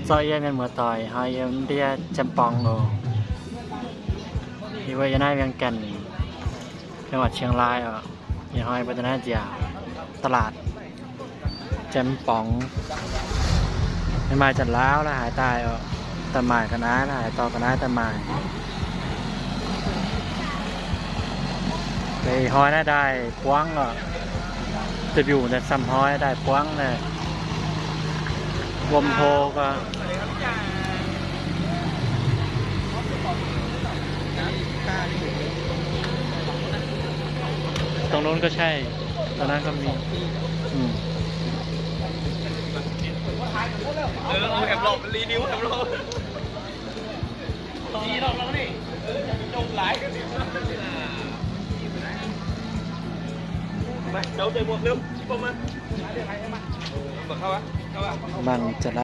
Zorqv yie mienh muoz-doic hnoi yiem ndiev Jiem Borngz oc. Yie mbuo yiem naaiv Vieng Gaenc, จังหวัดเชียงราย oc. Ih hnoi mbuo daaih naaiv nziaauc ตลาด Jiem Borngz. Maaih Janx-Laauv la'haaix daaih oc, daaih maaic ga'naaiv, la'haaix dorh ga'naaiv daaih maaic. Ih hnoi naaiv daaih buangv oc. Da'mbiungc daaih camv hnoi daaih buangv naaiv. Wuom hlo ga'naaiv. ตรงนู้นก็ใช่ ตรงนั้นก็มี อืม เออ เอาแหมหลบ รีวิวแหมหลบ Mangc Janx-Laauv